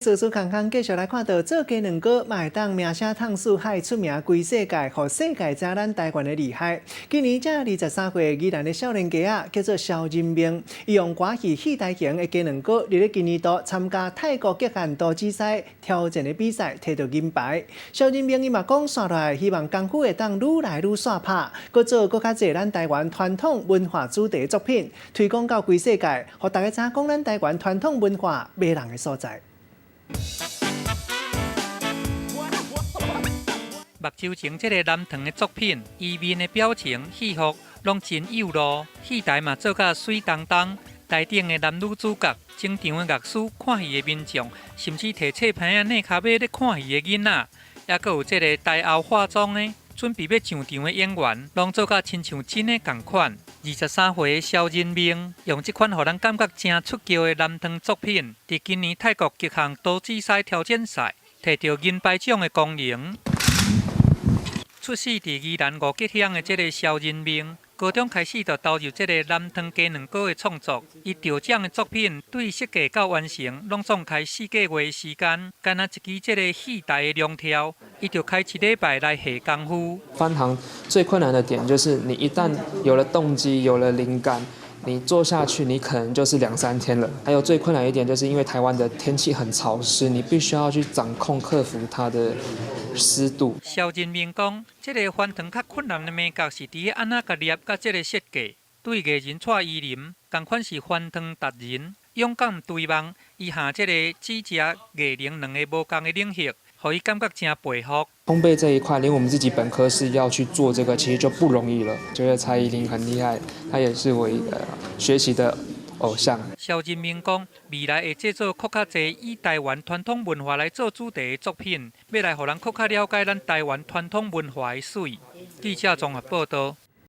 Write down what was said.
做做工工，繼續來看到做雞卵糕，嘛會當名聲淌四海，出名規世界，予世界知咱台灣的厲害。今年才23歲，宜蘭的少年家仔叫做蕭仁明，伊用歌戲戲台型的雞卵糕，佇咧今年度參加泰國極限刀子賽挑戰的比賽，摕到銀牌。蕭仁明伊嘛講，紲落來希望功夫會當愈來愈煞拍，閣做閣較濟咱台灣傳統文化主題的作品，推廣到規世界，予大家知影講咱台灣傳統文化迷人的所在。目睭前這個藍糖的作品，伊面的表情、戲服攏真有路，戲台嘛做甲媠當當。台頂的男女主角、整場的樂師、看戲的民眾，甚至提冊牌仔、躡跤尾咧看戲的囡仔，猶閣有這個台後化妝的、準備欲上場的演員，攏做甲親像真的仝款。23歲的蕭仁明用這款予人感覺誠出奇的藍糖作品，佇今年泰國極限刀子賽挑戰賽，摕著銀牌獎的光榮。出世佇宜蘭五吉鄉的這個蕭仁明，高中開始就投入這個藍糖雞卵糕的創作。伊得獎的作品，對設計到完成，攏總開4個月的時間。敢若一支這個戲台的龍柱，伊就開一禮拜來下功夫。翻糖最困難的點就是，你一旦有了動機，有了靈感，你做下去，你可能就是兩三天了。還有最困難一點，就是因為台灣的天氣很潮濕，你必須要去掌控、克服它的濕度。蕭仁明講，這個翻糖較困難的眉角是佇咧按怎共捏佮這個設計。對藝人蔡依林，仝款是翻糖達人，勇敢追夢，伊下這個煮食藝能兩个無仝的領域，予伊感覺誠佩服。烘焙這一塊，連我們自己本科是要去做這個，其實就不容易了。覺得蔡依林很厲害，她也是我一個學習的偶像。蕭仁明講，未來會製作閣較濟以台灣傳統文化來做主題的作品，欲來予人閣較了解咱台灣傳統文化的媠。記者綜合報道。